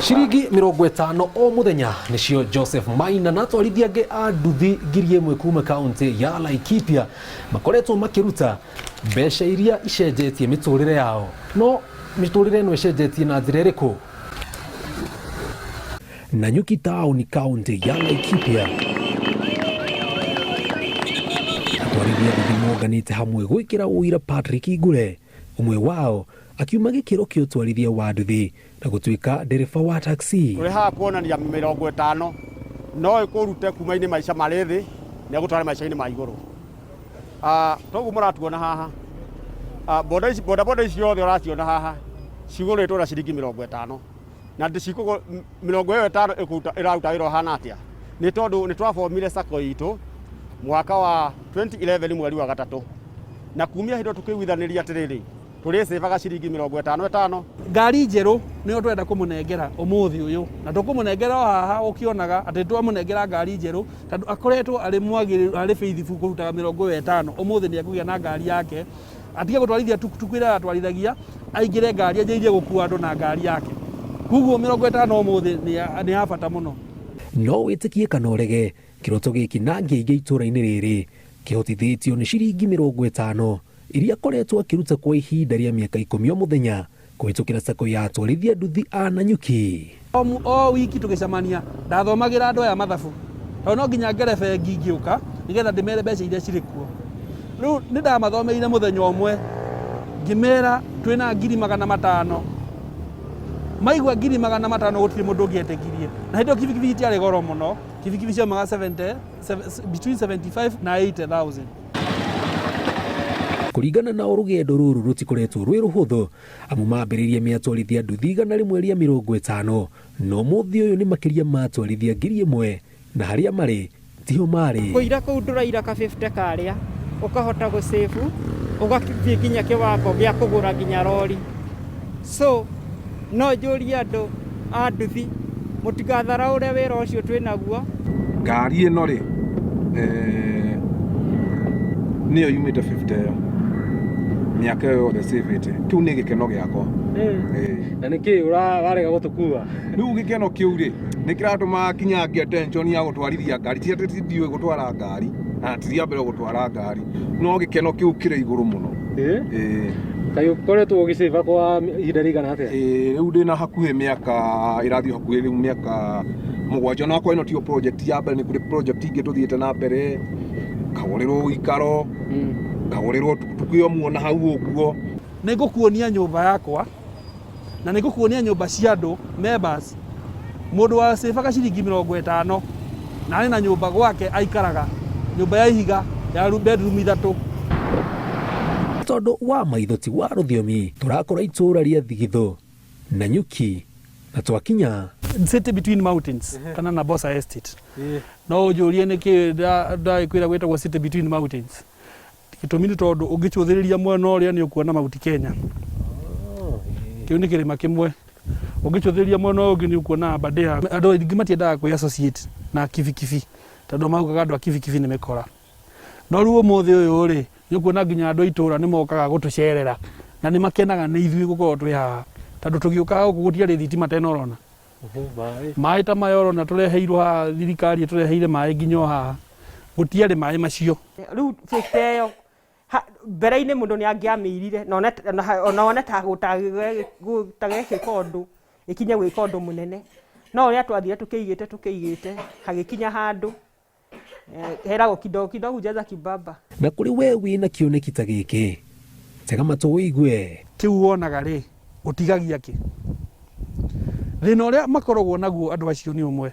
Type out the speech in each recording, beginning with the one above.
Ciringi 50 o mũthenya nĩcio Joseph Maina na atwarithia angĩ a nduthi 1000 kuma kaunti ya Laikipia makoretwo makĩruta mbeca iria icenjetie mĩtũrĩre yao. No mĩtũrĩre ĩno ĩcenjetie na njĩra ĩrĩkũ? Nanyuki taũni kaunti ya Laikipia atwarithia nduthi monganĩte hamwe gwĩkĩra ũira Patrick Ngure ũmwe wao akiuma gĩkĩro kĩa ũtwarithia wa nduthi na gũtuĩka ndereba wa taxi. Tũrĩ haha kuonania 50 no ĩkũrute kuma-inĩ maica marĩ thĩ na ĩgũtware maica-inĩ ma igũrũ. Toguo mũratuona haha, boda ici bodaboda ici ciothe ũraciona haha cigũrĩtwo na ciringi 50 na 50 ĩkũruta ĩraruta wĩra ũhana atĩa? Nĩ tondũ nĩ twabomire sacco itũ mwaka wa 2011 mweri wa gatatũ na kumia hĩndĩ ĩyo tũkĩiguithanĩria atĩrĩrĩ tũrĩcĩbaga ciringi 50 ĩtano. Ngari njerũ nĩyo tũrenda kũmũnengera ũmũthĩ ũyũ, na tũkũmũnengera o haha ũkĩonaga atĩ twamũnengera ngari njerũ, tondũ akoretwo arĩ mwagĩrĩru, arĩ faithful kũrutaga 50, ũmũthĩ nĩ ekũgĩa na ngari yake, atige gũtwarithia tukutuku ĩrĩa aratwarithagia, aingĩre ngari anjĩrĩrie gũkua andũ na ngari yake. Koguo 50 ũmũthĩ nĩ ya bata mũno. No wĩtĩkie kana ũrege, kĩroto gĩkĩ na angĩ aingĩ itũra-inĩ rĩrĩ kĩhotithĩtio nĩ ciringi 50 iria akoretwo akĩruta kwa ihinda rĩa mĩaka 10 o mũthenya kũhĩtũkĩra sacco ya atwarithia nduthi a Nanyuki. O wiki tũgĩcemania ndathomagĩra andũ aya mathabu tondũ no nginya ngere bengi ngĩũka nĩgetha ndĩmere mbeca iria cirĩ kuo. Rĩu nĩ ndamathomeire mũthenya ũmwe ngĩmera twĩna 500,000. Maigua 500,000 gũtirĩ mũndũ ũngĩetĩkirie. Na hĩndĩ ĩyo kibikibi itiarĩ goro mũno, kibikibi ciaumaga 70, between 75 na 80,000. Kũringana nao rũgendo rũrũ rũtikoretwo rwĩ rũhũthũ amu mambĩrĩirie me atwarithia nduthi 150 na ũmũthĩ ũyũ nĩ makĩria ma atwarithia 1000 na harĩa marĩ tiho marĩ. Kũira kũu ndũraira ka 50 karĩa ũkahota gũ save ũgathiĩ nginya kĩwango gĩa kũgũra nginya rori. So no njũrie andũ a nduthi mũtigatharaũre wĩra ũcio twĩ naguo. Ngari ĩno rĩ, nĩyo yumĩte 50 ĩyo mĩaka ĩyo yothe save-ĩte, kĩu nĩ gĩkeno gĩakwa. Na nĩkĩ warega gũtũkua? Rĩu gĩkeno kĩu rĩ, nĩ kĩratũma nginya ngĩe tension ya gũtwarithia ngari, ti atĩ ndiũĩ gũtwara ngari, na ti rĩa mbere gũtwara ngari, no gĩkeno kĩu kĩrĩ igũrũ mũno. Ĩĩ. Kaĩ ũkoretwo ũgĩcĩba kwa ihinda rĩigana atĩa? Ĩĩ, rĩu ndĩna hakuhĩ mĩaka ĩrathiĩ hakuhĩ rĩu mĩaka 7 na okorwo ĩno tiyo project ya mbere nĩ kũrĩ project ingĩ tũthiĩte na mbere, ngagũrĩrwo ũikaro, ngagũrĩrwo tukutuku ĩyo muona hau ũguo. Nĩ ngũkuonia nyũmba yakwa na nĩ ngũkuonia nyũmba cia andũ members mũndũ wacĩbaga ciringi 50 na arĩ na nyũmba gwake aikaraga nyũmba ya ihiga ya bedroom ithatũ. Tondũ wa maitho ti wa rũthiomi tũrakora itũũra rĩa Thigithũ, Nanyuki na twakinya. City between mountains kana Nabosa Estate. No ũnjũrie nĩkĩ ndagĩkwĩra gwĩtagwo city between mountains. Gĩtũmi nĩ tondũ ũngĩcũthĩrĩria mwena ũrĩa nĩ ũkuona Mount Kenya. Kĩu nĩ kĩrĩma kĩmwe. Ũngĩcũthĩrĩria mwena ũyũ ũngĩ nĩ ũkuona Aberdare. Andũ aingĩ matiendaga kwĩ associate na kibikibi tondũ maugaga andũ a kibikibi nĩ mĩkora. No rĩu ũmũthĩ ũyũ rĩ, nĩ ũkuona nginya andũ a itũũra nĩ mokaga gũtũcerera na nĩ makenaga nĩ ithuĩ gũkorwo twĩ haha. Tondũ tũgĩũka gũkũ gũtiarĩ thitima ta ĩno ũrona. Maĩ ta maya ũrona tũreheirwo haha, thirikari ĩtũreheire maĩ nginya o haha. Gũtiarĩ maĩ macio. Rĩu 50 ĩyo mbere-inĩ mũndũ nĩ angĩamĩirire na one ta gũtagekĩka ũndũ, ĩkinye gwĩka ũndũ mũnene. No ũrĩa twathire tũkĩigĩte tũkĩigĩte, hagĩkinya handũ heragwo kidogo kidogo hujaza kibaba. Na kũrĩ we wĩna kĩoneki ta gĩkĩ, tega matũ ũigue. Kĩu wonaga rĩ, ũtigagia kĩ? Thĩna ũrĩa makoragwo naguo andũ acio nĩ ũmwe,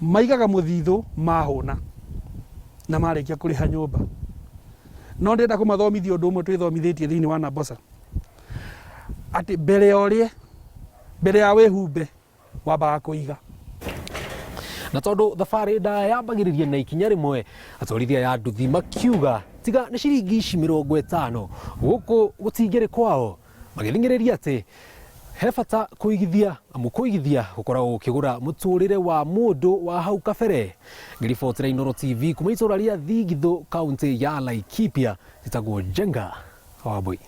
Maigaga mũthithũ mahũna na marĩkia kũrĩha nyũmba. No ndĩrenda kũmathomithia ũndũ ũmwe twĩthomithĩtie thĩinĩ wa Nabosa, atĩ mbere ya ũrĩe, mbere ya wĩhumbe, wambaga kũiga. Na tondũ thabarĩ ndaya yambagĩrĩria na ikinya rĩmwe, atwarithia aya a nduthi makiuga tiga nĩ ciringi ici 50 gũkũ gũtingĩrĩ kwao, magĩthing'ĩrĩria atĩ he bata kũigithia amu kũigithia gũkoragwo gũkĩgũra mũtũrĩre wa mũndũ wa hau kabere. Ngĩribotera Inooro TV kuma itũra rĩa Thigithũ kaũntĩ ya Laikipia, njĩtagwo Njenga Wambui.